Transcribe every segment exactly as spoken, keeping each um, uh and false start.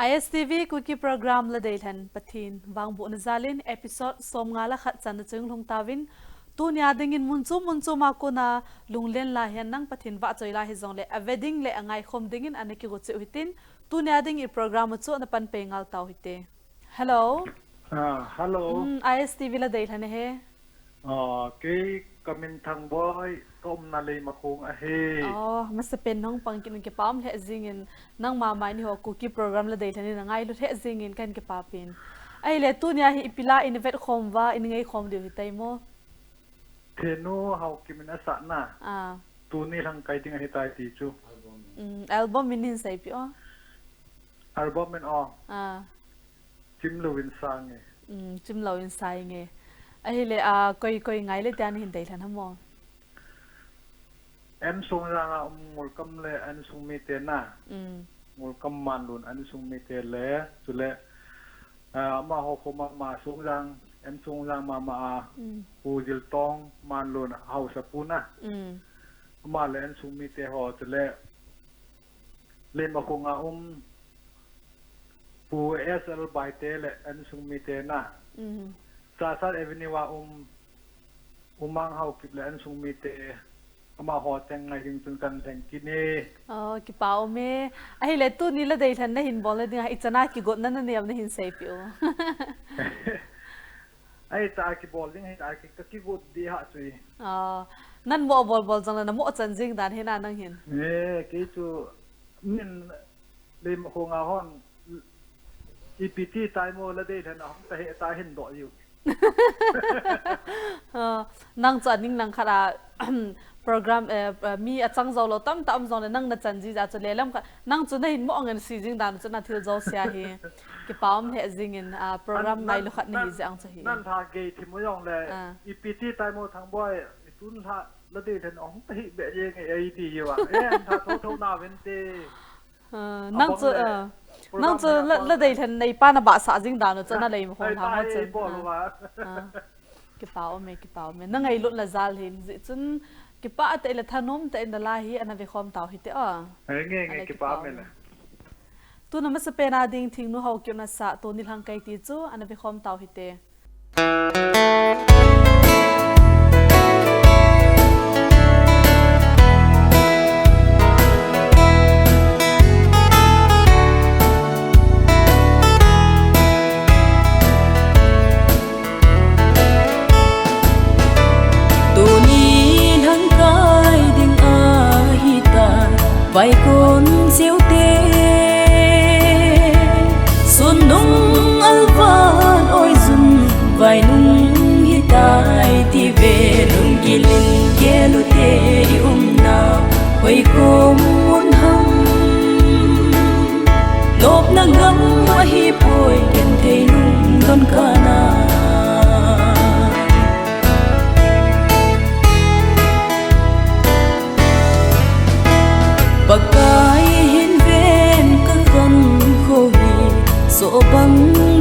I S T V Kuki Program Ladeilhen Pathen vangbohna jalin episode somnga le khat channa chunglhung tauvin, tunia dingin mun chom mun choma kona lunglen lahen nang Pathen vahchoi la hijongle, ave ding le angaikhom dingin ana kigo cheh u hitin, tunia ding i program u chu ana panpei ngal tau hite. Hello. Ah, hello. Hmm, I S T V Ladeilhen ahi. Ah, kei kamin Thangboi, kaumna Leimakhong ahi. Oh, masapen nahung pang kit un, kipa um lheh jingin, nangma mai ni ho Kuki Program Ladeilhen in angailut lheh jingin kahin kipapi. Ahile tunia hi ipi la in vetkhom uva, in ngaikhom diu hitam? Thenu Haokip in asahna. Ah. Tuni lhangkai ding ahitai ti chu. Hmm, album min hin seipeh o. Album min o. Ah. Chimlou in sa nge. Hmm, Chimlou in sa nge. Ahile, ah, koi, koi ngai le tia nahin deilhen ham? N Songjang a um Ngulkam le insung mite na. Hmm. Ngulkam Manlun insung mite le, chule, ah, amaho kho mama Songjang, N Songjang mama a, hmm, Pu Jiltong Manlun haosapu na. Hmm. Ama le insung mite ho, chule, Leimakhong a um Pu S L Baite le insung mite na. Hmm. Chahsat Avenue a um U Mang Haokip le insung mite, amaho cheng ngai ding chun kahin lheng kit e. Oh, kipa um e. Ahile tuni Ladeilhen nahin bolna dinga ichan a kigotna nanei am nahin seipeh o. Ahi, ta kibol ding ahi, ta ki, ka kigot ding ahi chu. Ah, nang mo bol bol jongle namo chan jing dan hina nang hin. Eh, kei chu min Leimakhong a hon ipi ti tai mo Ladeilhen a hung ta he ta hin doh u. Ah, nang chu aning nang khat a program, eh, eh, mi achang jou lou tamtah um jongle nang nachan jeh a chu lelam khat. Nang chu nahin mo ngen si jing dan chu nathil jouse ahi. Kipa um lheh jingin, ah, program ngai lou khat nahi jeh ang chu hi. Nan lha gei thim u jongle, ah, ipi ti tai mo Thangboi, itun lha Ladeilhen a hung ta hih beh jeng e, ei ti u a. Eh, an lha tho tho na ven te. Ah, nang chu, ah, nang chu la, Ladeilhen neipa nabahsah jing dan u chu na Leimakhong lha ho chun. Ah, kipa um e, kipa um e. Nangailutna jal hin jeh chun kipa tah le thanom tah in nala hi ana vekhom tau hite o. Nge, nge, kipa um e. Tuna masapen a ding Thingnu Haokip in asah Tuni Lhangkai ti chu ana vekhom tau hite. Tuni lhangkai ding ahitai, vaikon seu te. Sun nung alvan oijun, vai nung hitai ti ve, lunggil in gel u te i umna, hoikom un ham. Nopna gam ahipoi, genthei lungdon kana. Pakai hin ven ka khankho hi, sohbang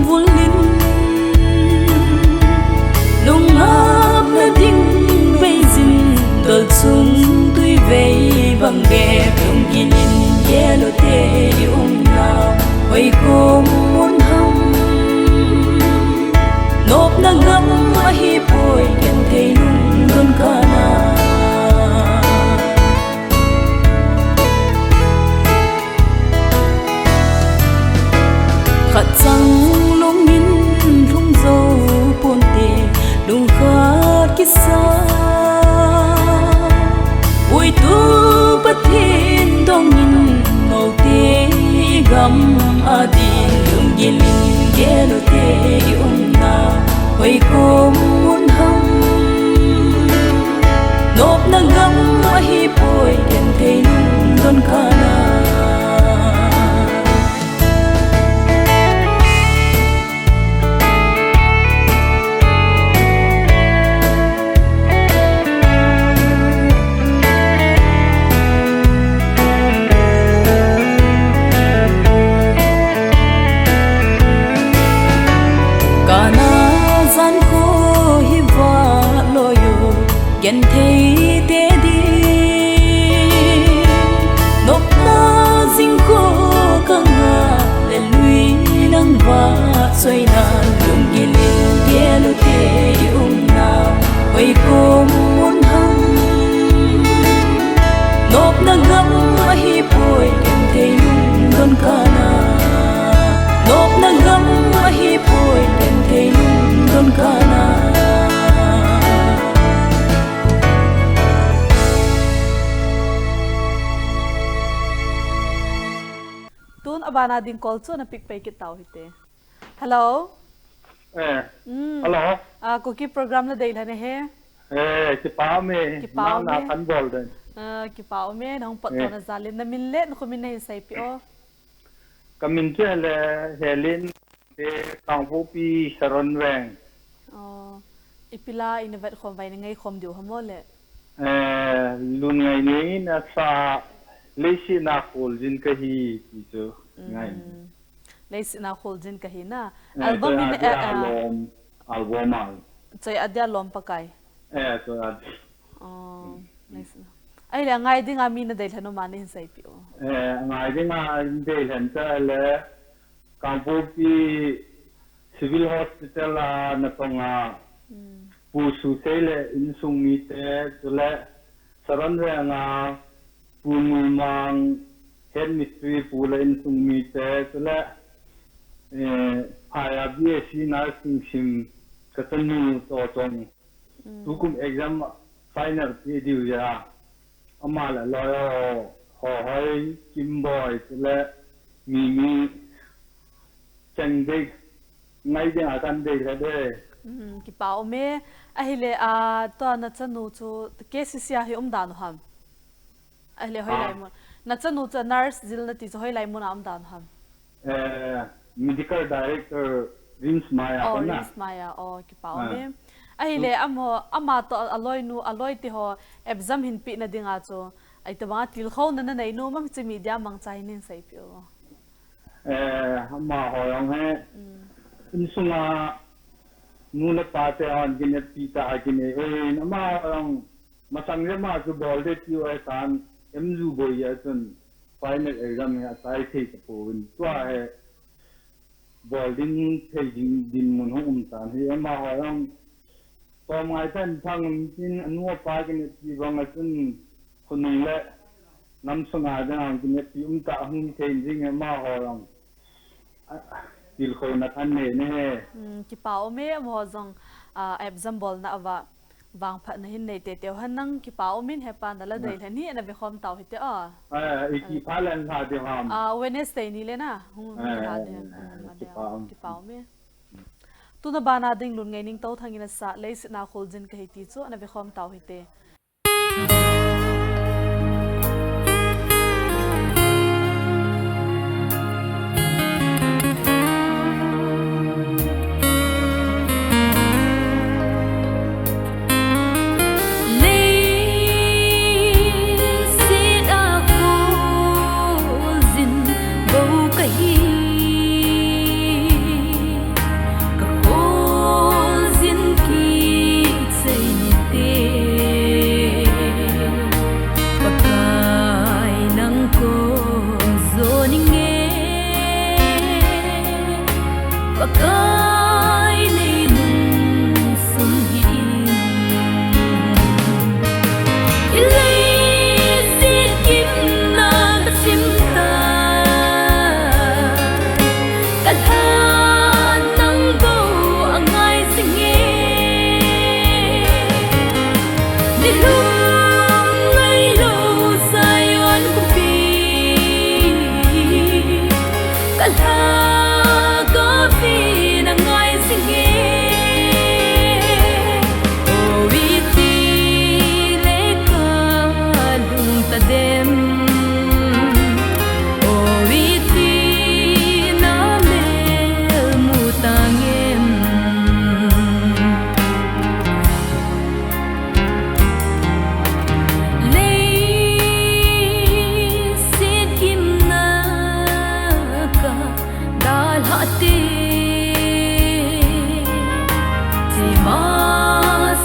vul in. Lungngapna ding beijin, dolchung tui vei bang bep, lunggil in gel u te i umna, hoikom un ham. Nopna gam ahipoi, genthei lungdon kana. Khat chang lungin lhung jou ponte, lungkhat kisa. Puitu Pathen dongin, noute i gam adin, lunggil in gel u te i umna, hoikom un ham. Nopna gam ahipoi, genthei lungdon kana. Kana jan kho hi vahloi u, genthei te ding. Nopna jing kho ka ngah le lui Pa, soina, lungkilin, gelute, i umna, hoi kom un ham. Nopna gam ahi poi, ken thei lungdon kana. Nopna gam ahi poi, ken thei lungdon kana. Tun abana ding call chu ana pick pai kit tau hite. Hello. Eh, Hmm. Hello. Ah, Kuki program la dei lhane he. Eh, kipa me. Kipa Na, na me. Kan bol den. Ah, kipa me, nahung pot Eh. Tona jalin, namin le nakhomin nahin seipi o. Kamin chu le Helin, te Kangpokpi Saron Veng. Oh, ipi la ina vet khom vai na ngai khom diu ham o le? Eh, lun ngai nei nasa, Leiset na kholjin kahi ti chu ngai. Hmm. Leiset na kholjin kahi na. Eh, album Choi in, Adia eh, eh. Lom, album al. Choi Adia Lom Pakai. Eh, Choi Adia. Oh, Leiset na. Ahile angai dinga mi nadei lhan u ma nahin seipi o. Eh, angai dinga nadei lhan chu le Kangpokpi Civil Hospital a natong a Hmm. Pu Susei le insung mite, chule Saron Veng a Pu Nulmang, head mistri pu le insung mite, chule, eh, phai a B S C nursing sim kachanu Tochong. Hmm. Tukum exam final pe diu ja. Ama le loi ho, ho hoi, Kimboi, chule Mimi, Chengdei, ngai dinga kan dei le de. Hmm, kipa um e. Ahile, ah, tua nachanu chu K C C a hi umdan u ham? Ahile hoilai mun. Nachanu chu nurse jil nati chu hoilai mun a umdan u ham? Eh, medical director RIMS Maya. Oh, RIMS Maya. Oh, kipa um e. Ahile, amo, ama toh aloinu, aloite ho exam hinpeh na dinga chu, itobang a tilkhouna nanei nom am, hiche media mangcha hin hin seipeh o. Eh, amaho jong hi, insunga nu le pa te hon kineppi tah a kinei uvin, amaho jong masang jeh a chu bol ding tiu ahitan, M U boi a chun final exam hi achai thei tapouvin, tua hi bol ding thei ding dinmun hung um tan hi, amaho jong tom ngai tan thang tin anu apa kineppi bang a chun khonung le nam sunga dinga kineppi um tah hung thei ding, amaho jong, ah, tilkhouna kan nei ne. Hmm, kipa um e, amaho jong, ah, exam bolna a vangphatna hin nei teitei u hen, nang kipa um in, hepa nala dei lheh ni, ana vekhom tau hite o. Ah, iti pha le lha ding ham? Ah, Wednesday ni le na hung lha ding ham. Kipa um e. Tuna bana ding Lungngaining Touthang in asah Leiset na Kholjin Kahi ti chu ana vekhom tau hite. Leiset a kholjin bou kahi, kakholjin kit sei te, Pakai nang kom jo ninge, Pakai nei lungsun hih in. Leiset gimna kachim tai, kalhan nang bou angai jinge. Nilhum ngailou Zion khopi, kalha kaven angai jinge. O iti le kalung tadem, o iti namel mu tangem. Leiset gimna kadalhah te, chima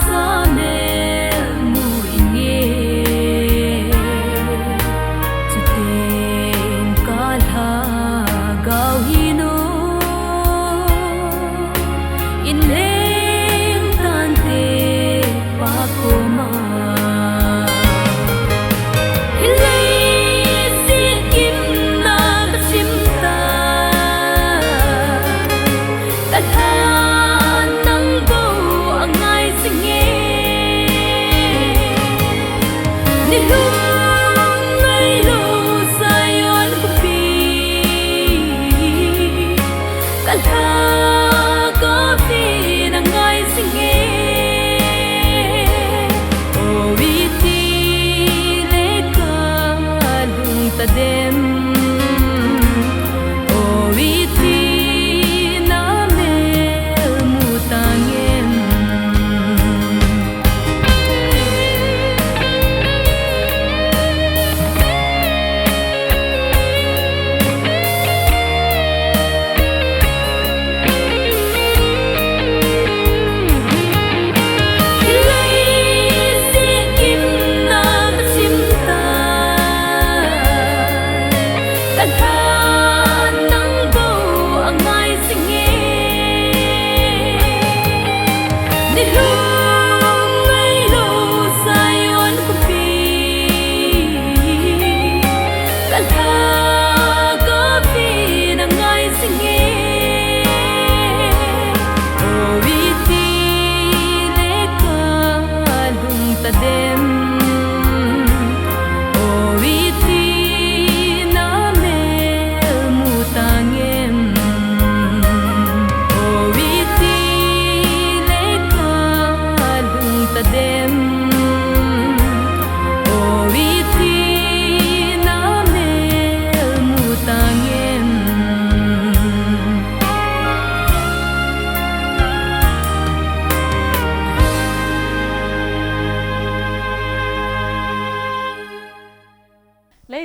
sa mel mu inge, chuteng kalhagao hih un.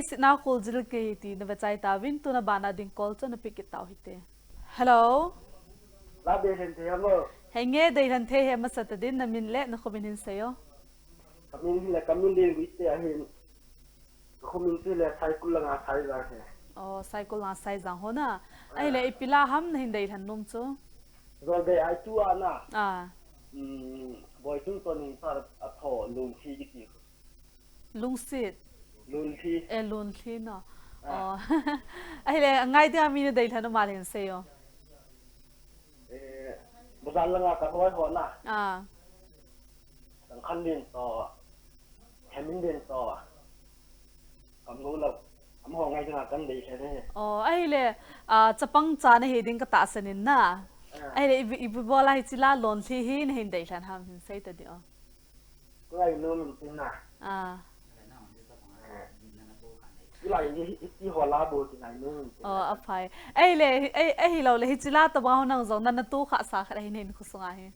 Sitna khul jil ke hi ti na vechai tauvin, tuna bana ding call chu na pick it tau hite. Hello. La Deilhen thei ham o? Henge, Deilhen thei hi masa ta din, na min le na khomin hin seiyo. Ka min hi le ka min din guite ahin. Ka khomin chu le Saikul langa Saijang he. Oh, Saikul langa Saijang ho na. Ahile ipi la ham na hin deilhen nom chu? Joldei ai tu a na. Ah. Hmm, Boichung Tonin sa a tho Lunthi kiti. Lungsit. Lunthi. Eh, Lunthi no. Ah. Oh. Ahile, angai dinga mi na deilhen nom a le hin seiyo. Eh, bazar langa ka hoi ho na. Ah. Tangkhan din to, Hemin din to. Kam go lo. Amaho ngai dinga kan deilhen e. Oh, ahile, ah, chapang cha na hi ding ka tahsan in na. Ah. Ahile, ipi, ipi bol a hiche la Lunthi hi na hin deilhen ham hin sei ta di o. Ngai nom in tin na. Ah. Ilai i, i, i ho la bol ti ngai nom in tin na. Oh, aphai. Ahile, eh, ahilou le hiche la tabang ho nang jong na, na tohkhah sa khat ahi na in khosunga hi.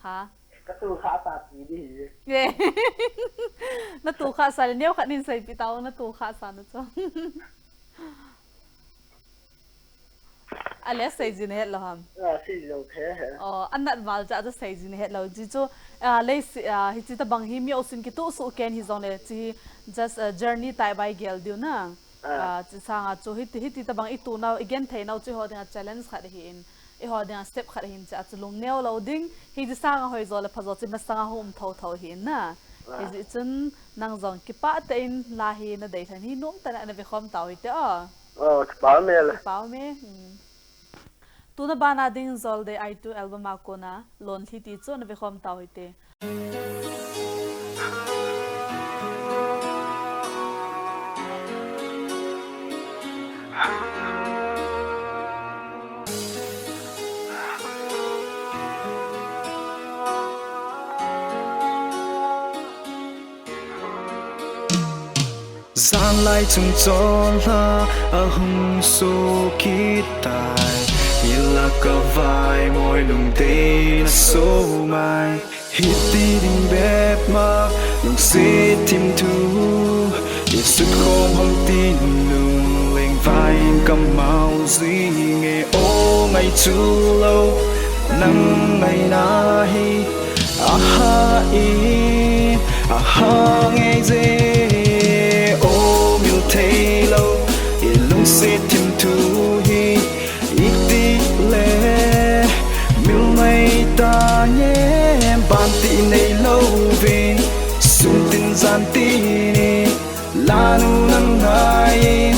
Ha? Ka tohkhah sa ti di hi. Ye. Na tohkhah sa le neo khat nin seipi tau, na tohkhah sa na chu. Ale seiji na het lou ham? Ah, seiji jong the he. Oh, anat val cha chu seiji na het lou. Chi chu, ah, lei si, ah, hiche tabang hi mi jousen kitoh soh ken hijongle, chi hi just a journey tai bai gel diu na. Ah. Ah, chi sanga chu hiti, hiti tabang i toh nau, i genthei nau chu eiho dinga challenge khat ahin, eiho dinga step khat ahin, chi a chu lungneo lou ding, hiti sanga hoijo le phajo chu masanga hung um thotho ahin na. Ah. Hijeh chun nang jong kipah tah in la hi na deilhen hi nom tah in na vekhom tau hite o. Oh, kipah me le. Kipah me. Hmm. Tuna bana ding Joldei ai tu album a kona Lunthi ti chu na vekhom tau hite. Janlai chung chonlha ahung soh kit tai, hilai ka vaimoi lungdei na soh mai. Hiti ding bep ma lungset thim thu, i sut khom ham tin lungleng vai in ka mao jing e. O ngai chu lou, nang ngaina hi aha in, aha ngei je. O mil thei lou, i lungset thim thu hi iti le mil mai ta nge. Ban ti nei louvin, sum tin jan tin, la nu nang ngai,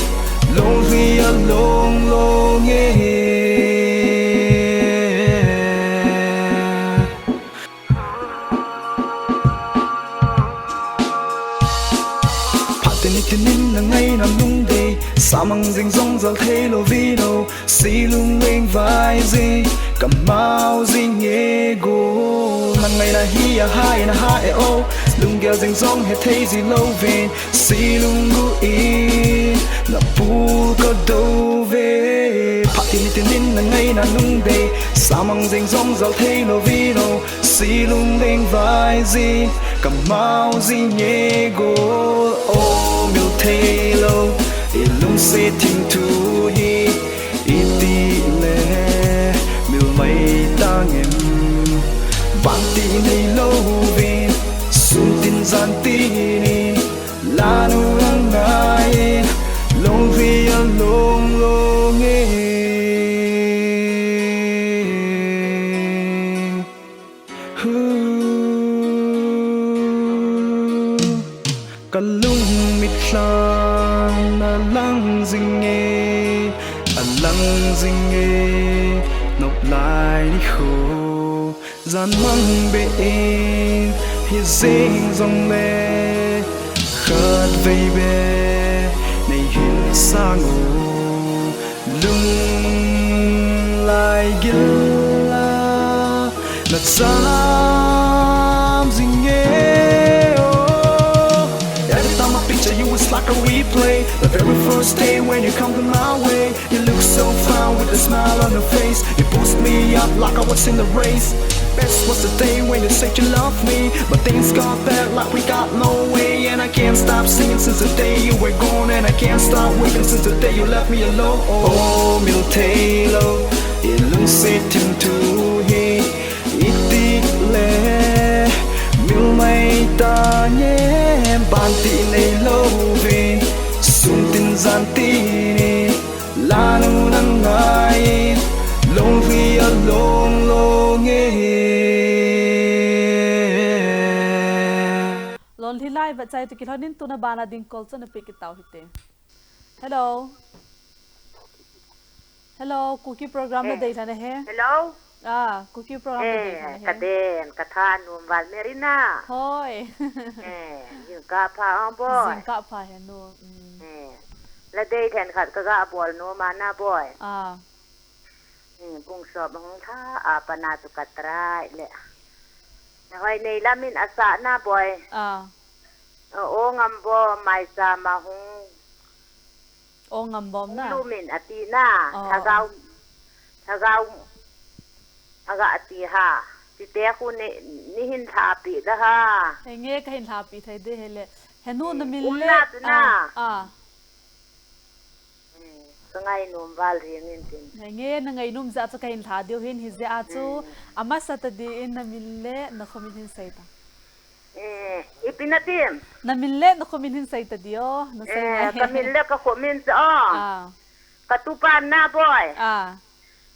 lonely alone lo nge. Phat teni teni in na ngaina lungdei, samang jing jong jal thei lou vin o, si lungleng vai jing, ka mao jing e go. Na ngaina hi aha in aha e o, lunggel jing jong hethei ji louvin, si lunggu in na pul ka dou ve. Phat teni teni in na ngaina lungdei, samang jing jong jal thei lou vin o, si lungleng vai jing, ka mao jing e go. O mil thei lou, i lungset thim thu hi iti le mil mai ta nge. Ban ti nei louvin, sum tin jan tin, la nu nang ngai, lonely alone lo nge. Hu. Ka lungmit lhan a lang jing e, a lang jing e, nop lai nikho. Jan mang be in hi jing jongle, khat vei be nei hin sang o. Lunglai gil a na cham jing e o. Every time I picture you, it's like a replay. The very first day when you come to my way, you look so fine with a smile on your face. You boost me up like I was in the race. Best was the day when you said you love me, but things got bad like we got no way. And I can't stop singing since the day you were gone, and I can't stop weeping since the day you left me alone. Oh, Mil Thei Lo, in lungset thim thu hi, iti le, mil mai ta nge, ban ti nei lo vin, sun tin jan ti ni, la nu nang ngai, long vi a long long e. Lon hi lai va chai tu kilhon in tuna bana ding call chu na pick it out hite. Hello. Hello, Kuki program na Eh. dei thana he. Hello. Ah, Kuki program na dei Eh, thana he. Ka den, ka tha num val Merina. Hoi. Eh, jingkah pha ong boy. Jingkah pha he nu. Mm. Eh. La dei then khat ka ga bol nu ma na boy. Ah. Eh, bung sop hung tha a pa na tu ka try le. Na hoi nei lamin a sa na boy. Ah. O, o ngam bo mai sa ma hung. O ngam bom na. Hung lumin a ti na. Oh, Thagau. oh. Thagau. Aga a ti ha. Ti te khu ni, ni hin tha pi da ha. He nge ka hin tha pi thei de he le. He nu na Eh, min um le. Na tu na. Ah, ah. Eh, ka ngai num val riang in tin. He nge na ngai num ja chu ka hin tha diu hin hi ja chu. Mm. A masa ta di in na min le na khomin hin sei ta. Eh, ipi na tim? Na min le na khomin hin sei ta di o, na sei Eh, ngai. Ka min le ka khomin cha o. Ah. Ka tupa na boy. Ah.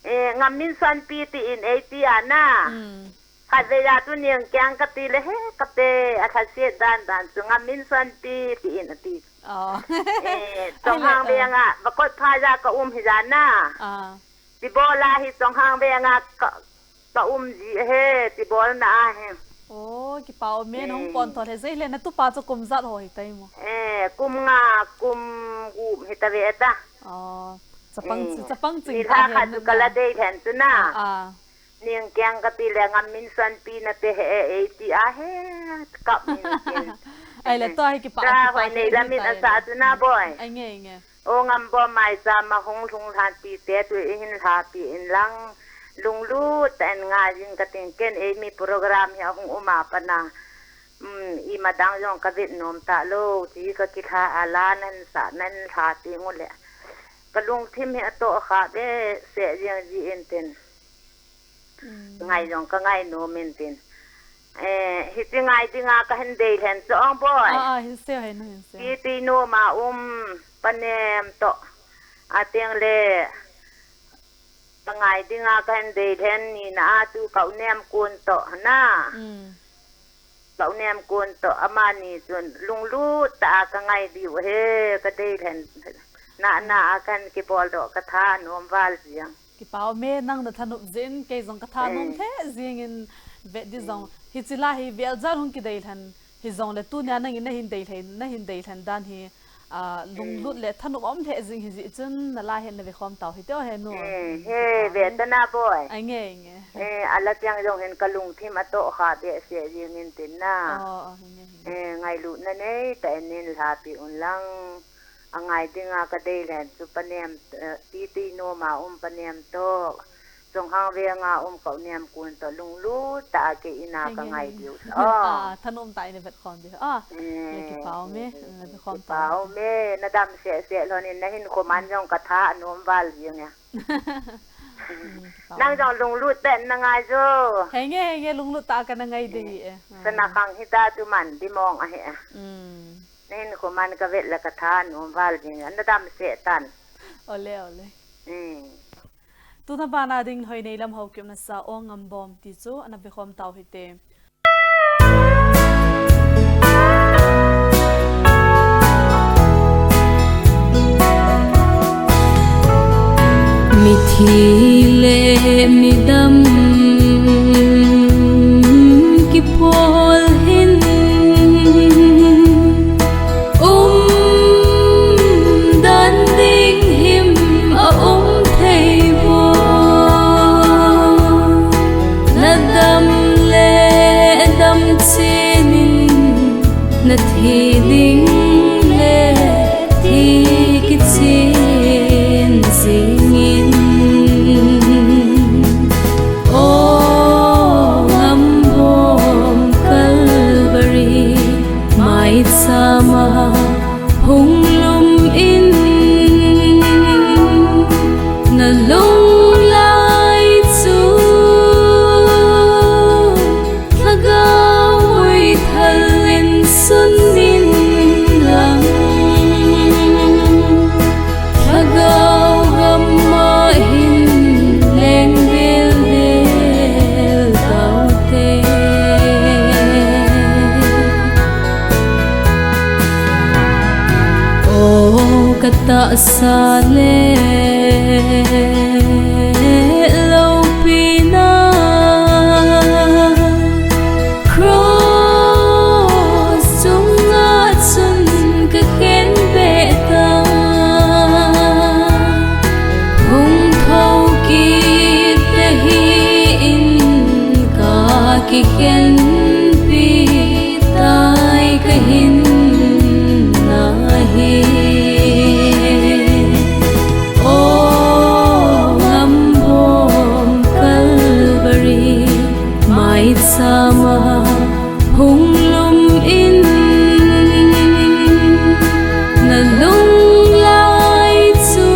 Eh, Ngam Min Son Pi ti in ei ti a na. Mm. Khat ve ya tu niang kiang ka ti le he ka pe a khat se dan dan chu Ngam Min Son Pi ti in a ti. Oh. Eh, Ai, Chonghang le, ah. Veng a, va kot pha ya ka um hi ya na. Ah. Ti bola hi Chonghang Veng a ka, ka um ji he, ti bol na a he. Oh, kipa um e, na hung Eh. pon thot he jeh le na tupa chu kum jat ho hi tai mo. Eh, kum nga, kum gup hi ta ve ta. Oh, chapang Eh. chi, chapang ching Ni ta la he khat nu chu ka la na. Dei then chu na. Ah, ah. Niang kiang ka ti le Ngam Min Son Pi na te he, eh, eh, ti a he, kap min tin. Ai le to hi kipa Ta a kipa hoi nei he la ni min ta a he sa le. Chu na Mm. boy. Ai nge, ai nge. O ngam bo mai sa ma hung lhung lhan pi te tu i hin lha pi in lang lunglut ta in ngai jing ka ting ken ei mi program hi a hung um a pa na. Um, i ma dang jong ka vet nom ta lo, ti ka kilha a la nan sa nan lha ti ngu le. Ka lungthim hi a to kha be se jing ji in tin. Mm. Ngai jong ka ngai nom in tin. Eh, hiti ngai dinga ka hin dei lhen chu ong boy. Ah, ah, hin se, hin, hin se. Ti ti nom a um, pa nem to. A teng le, ka ngai dinga ka hin dei lhen ni na a tu ka u nem kun to na. Mm. Ka u nem kun to, ama ni chun lunglut ta a ka ngai diu he, ka dei lhen. Na, na a kan kibol doh ka tha nom val jiang. Kipa um e, nang na thanop jin, kei jong ka tha nom Eh. the jing in vet di jong. Eh. Hichi la hi vel jan hung kidei lhan. Hi jong le tunia nang in na hin dei lhan, na hin dei lhan dan hi, ah, lunglut Eh. le thanop um the jing hi ji chun na la hin na ve khom tau hi teo he nu. Eh, he, Kipa um ve e. Ta na boy. Ai nge, ai nge. Eh, a la chiang jong hin ka lungthim a to kha be se jing in tin na. Oh, oh, hi nge, hi nge. Eh, ngailut na nei ta in nin lha pi un lang. A ngai dinga ka dei lhen chu pa nem, eh, ti ti nom a um pa nem to. Chonghang Veng a um ka u nem kun to lunglut ta a kei in a ka Henge, ngai henge. Diu. Oh. Ah, thanom ta in a vet khom diu. Ah, Eh, le kipa um e, eh, le vet khom ta. Kipa um e, na dam se se lhon in na hin khoman jong ka tha a nom val jing e. Hmm, kipa um e. Nang jong lunglut ta in na ngai jo. Henge, henge, lunglut ta ka na ngai di Eh, e. Sana Hmm. khang hi ta tu man di mong a he. Hmm. Na hin khoman ka vet le ka tha a nom val jing e. Na dam se tan. Ole, ole. Hmm. Tuna bana ding Hoineilam Haokip nasa O Ngam Bom ti chu ana ve khom tau hite. Mithi le midam kiphol hin. Umdan ding him a um thei mo? Na dam le dam chinin, na thi ding le thi kichin jingin. O Sa le loupina cross chunga chun ka khen be ta. Hung thou kit te hi in ka kikhen pi tai ka hin na hi. O ngam bom Calvary, mai sama hung lum in na lung lai chu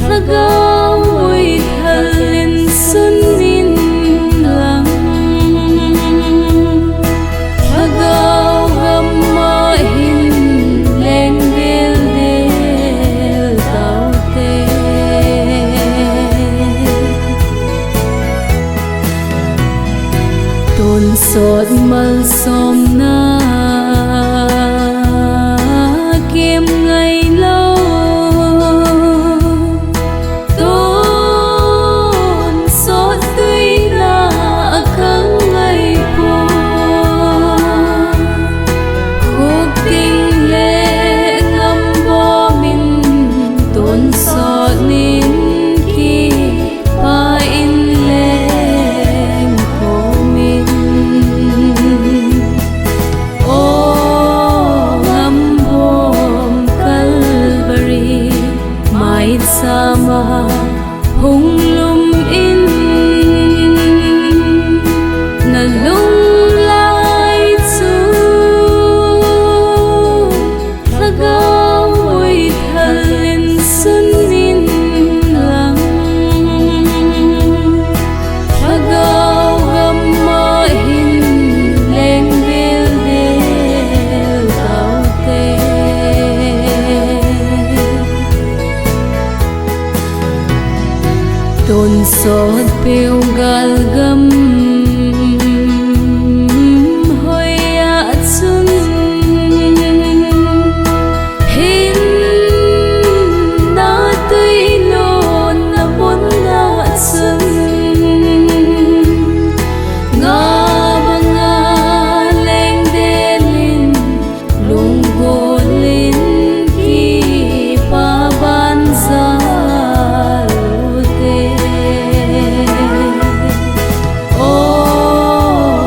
Lhagao muithal in sun in lang. Lhagao gam a hin leng del del tau te. Tonsot malsomna kem ngai lou. Tonsot tuina a kang ngai poi. Khukding le ngam bom in tonsot nin kipa in leng khom in. O ngam bom Calvary, mai sama hung lum in na lung lai chu Lhagao muithal in sun in lang. Lhagao gam a hin leng del del tau te. Tonsot peu gal gam hoi a chun hin na tui lon na mun a chun nga banga leng del in Lunggulin kipa bansa lute. O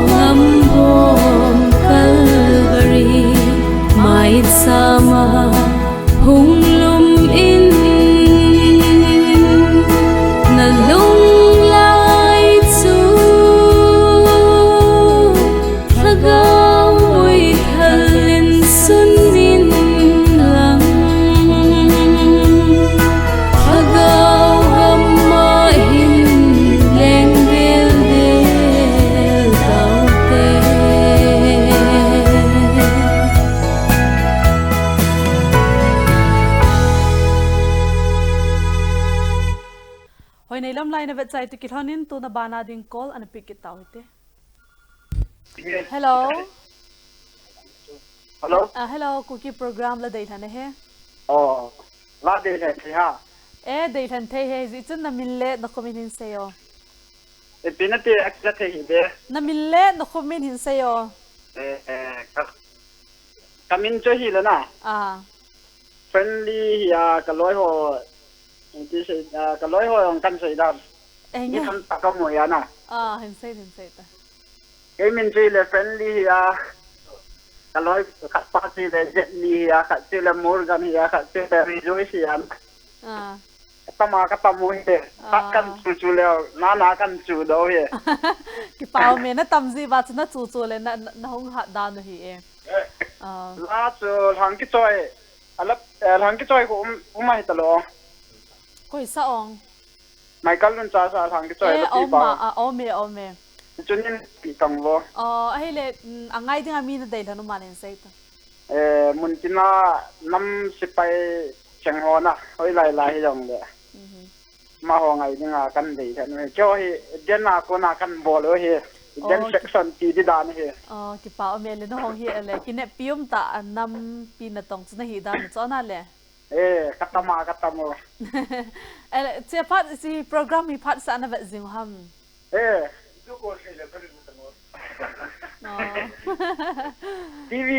ngam bom Calvary, mai sama hung lum in na lung lai chu Lhagao muithal in sun in lang. Lhagao gam a hin leng del del tau te. Hoi nei lam lai na vet chai tu kilhon in tuna bana ding call ana pick kit tau hite. Hello. Hello. Ah, hello, Kuki program la dei lhan e he. Oh, la dei lhan thei ha. Eh, dei lhan thei he, hijeh chun na min le na khomin hin sei o. Eh, ipi nati a la thei hi de. Na min le na khomin hin sei o. Eh, eh, ka, ka min chu hi le na. Ah. Friendly hi a ka loi ho. Ti sei, ah, ka loi ho jong kan sei dan. Eh, ni nge. Kan ta ka mo ya na. Ah, hin sei, hin sei ta. Kei min chu le Friendly hi a, ka loi khat pa chu le Jetli hi a, khat chu le Morgan hi a, khat chu le Rejoice hi a. Ah. Ka tam a, ka tam u hi. Khat kan chu chu le, na na kan chu do hi. Kipa um e, na tam ji ba chu na chu chu le, na, na, na hung hat dan u hi e. Ah. La chu lhang kichoi, a la, eh, lhang kichoi ko um, um a hi ta lo. Koi sa ong. Michael Luncha sa lhang kichoi eh, lo ti om pa. A, om e, om e. Chu nin ti kang lo. Oh, ahile, mm, a ngai ding a mi na dei lhan u man in sei ta. Eh, mun tina nam sipai cheng ho na, hoi lai lai hi jong le. Mhm. Ma ho ngai ding a kan dei lhan u hi. Keo hi, den a ko na kan bol u hi. Event section ti di dan hi. Oh, kipa um e le, nahung hi le, kineppi um ta, a nampi natong chu nahi dan chu na le. Eh, ka tam a, ka tam o. Ele, che phat, si program hi phat sa na vet jing ham. Eh. Oh. T V.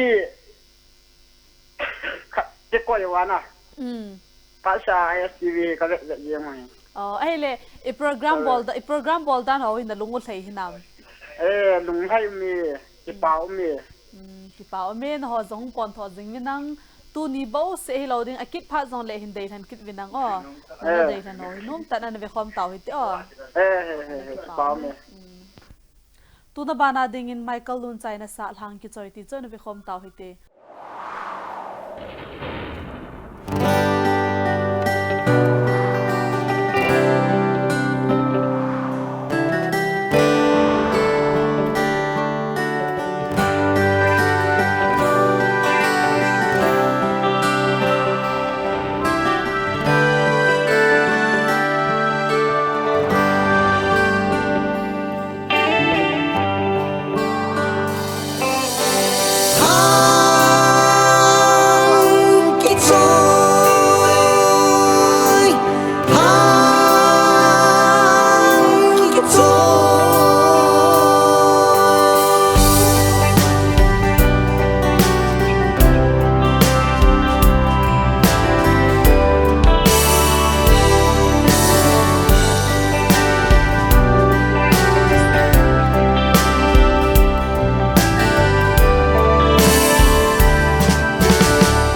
Ka, ke ko ye wa na. Mm. Ka sa S T V ka vet vet ye mai. Oh, ahile, i program bol da, i program bol dan ho hin na lung u lhai hinam. Eh, lunglhai um e, kipa um e. Mm, kipa um e, na ho jong pon tho jing vi nang, tuni bou se hi lo ding, a kit phat jong le hin dei lhan kit vi nang o. Na dei lhan ho hi num tan na ve khom tau hi te o. Eh, eh, eh, eh, kipa um e. Mm. Tuna bana dingin Michael Lunchai na sa Lhang Kichoi ti chu na ve khom tau hite.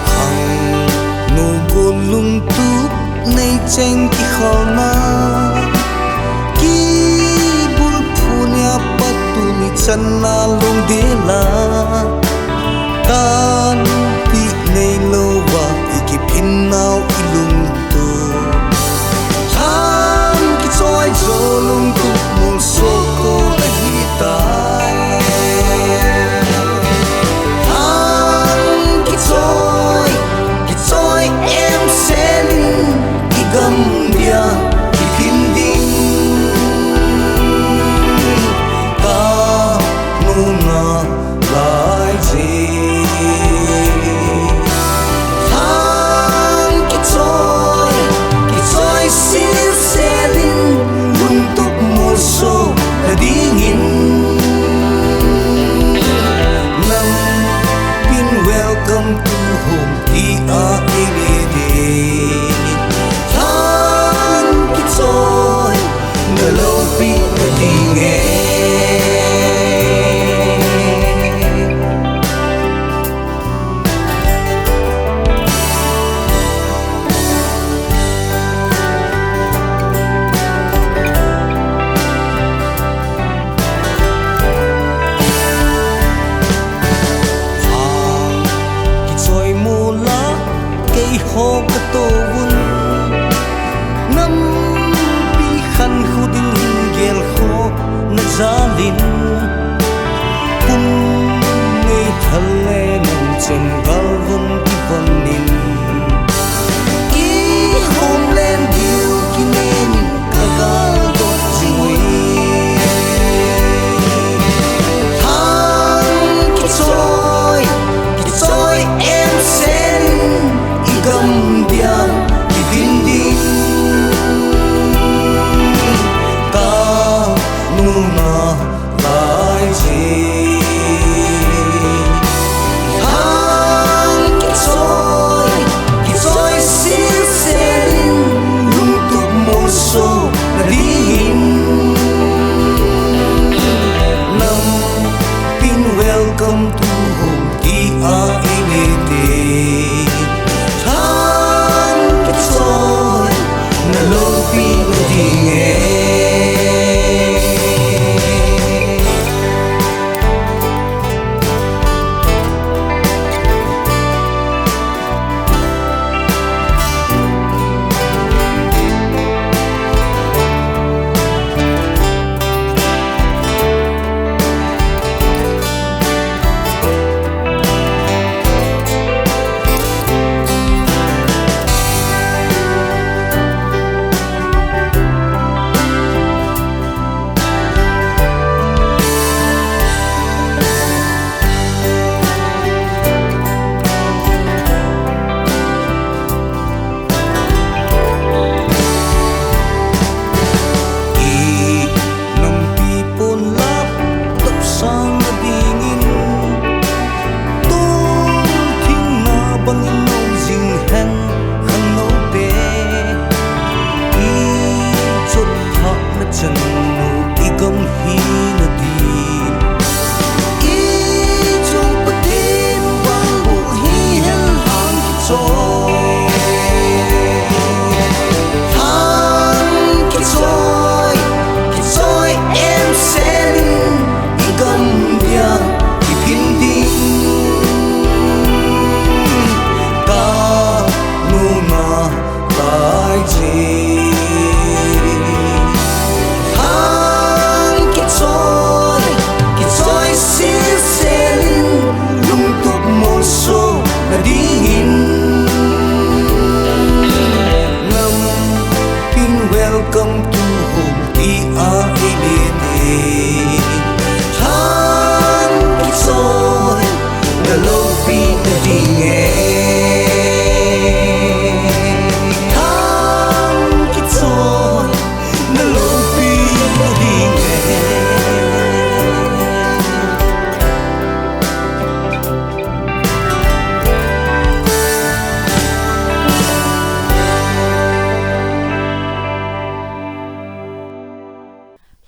Hang nu gu lungtup nei cheng kikholna, kibulphu nia pat tuni channa lungdel a, tanpi neilou va i kiphin nau i lungtup. Lhang Kichoi chu lungtup molso kol ahi tai. Lhang Kichoi, Kichoi em selin i gam dia i phin ding. Ka nuna lai je. Lhang Kichoi, Kichoi silselin lungtup molso na dingin. Nampin welcome to home ti a i nge ding. Lhang Kichoi, na loupi na ding e. Lhang Kichoi mol a keiho ka tou vun, nampi khankho ding hin gelkhoh na jal in, pum nei thal le nang chem gal vun kivon in, i home land bill kinen in ka gal dot jing uve. Lhang Kichoi, Kichoi em selin i gam dia i phin ding. Ka nuna lai je. Lhang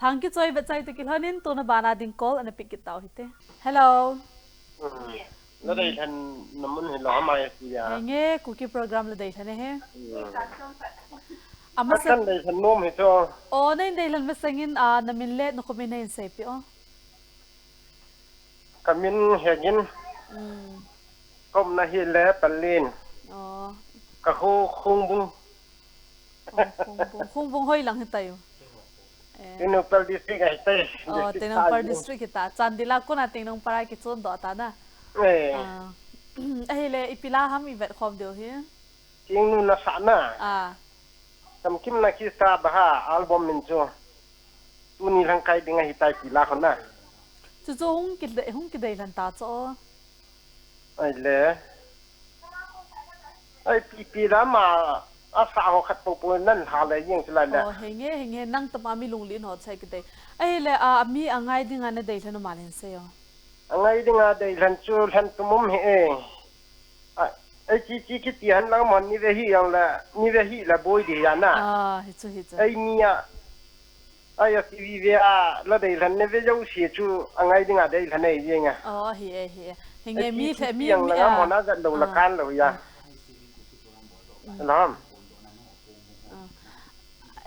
Thang kichoi vet chai te kilhonin tuna bana ding call ana pick kit tau hite. Hello. Hmm. Na dei lhan na mun hi lo amai sia. Henge, Kuki program la dei lhan e he. Hmm. Amasa kan dei lhan nom hi cho. O, na in dei lhan masangin, a, na min le na khumin na in seipi o. Ka min Hegin. Hmm. Ka umna hi le Palin. O. Ka khu Khungbung. O, Khungbung. Khungbung hoi lang hi tayo. Eh. Tengnoupal district ahi tai. O, District Tengnoupal Tali. District hi ta. Chandel a kona Tengnoupal a kichon doh ta na. Eh. Ah. Ahile ipi la ham i vet khom diu hi. Tengnu na sa na. Ah. Chamkim na kisa ba ha album min chu. Tuni lang kai ding ahi tai ipi la khona. Chu chu hung ki hung kidei lhan ta chu. Ahile. Ai, pi, pi lama, asa ho khat popo nan ha le jeng chu lai le. O, henge, henge, nang tama mi lunglen ho chai kidei. Ahile, a, mi angai dinga na dei lhan ma len sei o. Angai dinga dei lhan chu lhan tum um hi e. A, ai, chi, chi, kiti han lang mon ni ve hi jong le, ni ve hi le boi di ya na. A, hi chu, hi chu. Ai, ni a, Ai, a T V ve a, la dei lhan ne ve jouse chu, angai dinga dei lhan e jeng a. O, hi e, hi e. Hinge mi T V the mi, jeng mi la a. Ngam hona jat lo la kan lo ya. Mm. Lam. A.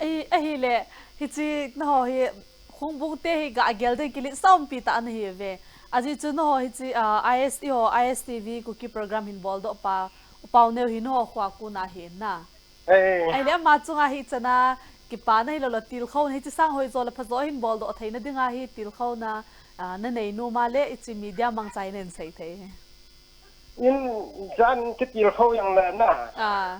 Ai, ahile, hichi na ho hi, Khungbung te hi ga gel ding kilit sompi ta ana hi ve. Aji chu na ho hichi, a, I S T ho, I S T V Kuki program hin bol doh pa, u Pauneo hi na ho khua kuna hi na. Eh. Ahile ama chunga hi chana kipana hi lo lo tilkhouna hi chi sang hoi jo le phajo hin bol doh theina dinga hi tilkhouna, ah, na nei nom a le hichi media mangcha in nei sei thei. In jan kitilkhou jong le na. Ah.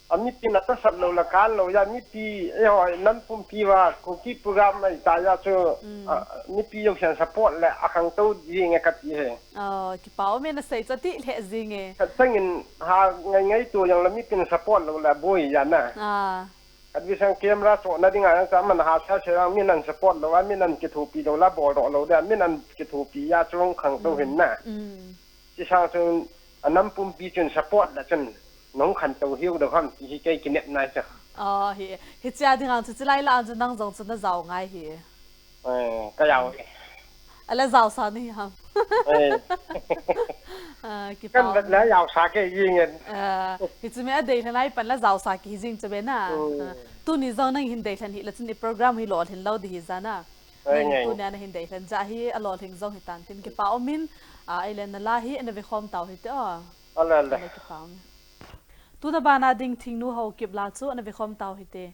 A mipi na tasat lo la kan lo ya mipi e hoi nan pumpi va Kuki program ai ta ya chu, mm, a, mipi jouse in support le a khangtou jing e kati he. Oh, kipa um e na sei chu ti le jing e. Ka changin ha ngai ngai tu jong le mipin support lo la boi ya na. Ah. Ka vi sang camera chohna dinga jong cha man ha sa se jong min an support lo a, min an kithopi lo la bol doh lo de, min an kithopi ya chu hung khangtou hin na. Mm. Chi sang chun a nam pumpi chun support la chun nung khangtou hiu doh ham ti hi kei kinepna chu. Oh, hi, hichia dinga chu chi lai la an chu nang jong chu na jao ngai hi. Eh, ka jao e. A la jao sa ni ham. Eh. Ah, kipa um. Kan vet la jao sa kei jing e. Ah, hichu mi a dei lhan ai pan la jao sa kei jing chu be na. Mm. Ah, tuni jong nang hin dei lhan hi la chun i program hi lolhin lo di hi ja na. Ai, nang ngai. Tuni a na hin dei lhan ja hi a lolhing jong hi tan tin kipa um in, ah, ai le na la hi ana ve khom tau hite o. A le, a le. Ai le kipa um. Tuna bana ding Thingnu Haokip la chu ana ve khom tau hite.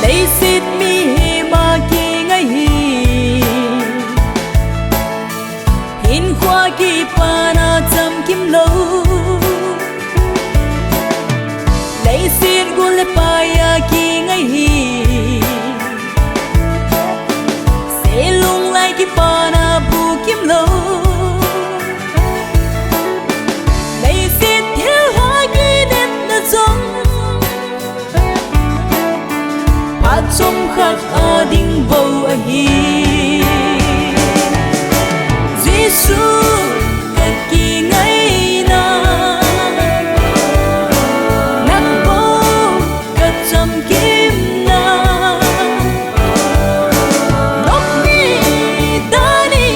Leiset mihem a kingai hi. Hinkho kipana chamkim lou. Leiset gol le pai a kingai hi. Seilung lai kipana bukim lou. Leiset thilha kinepna jong. Phat chomkhat a ding bou ahi. Jesu ka kingaina, nang bou ka chamkimna. Nokni dani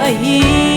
ahi.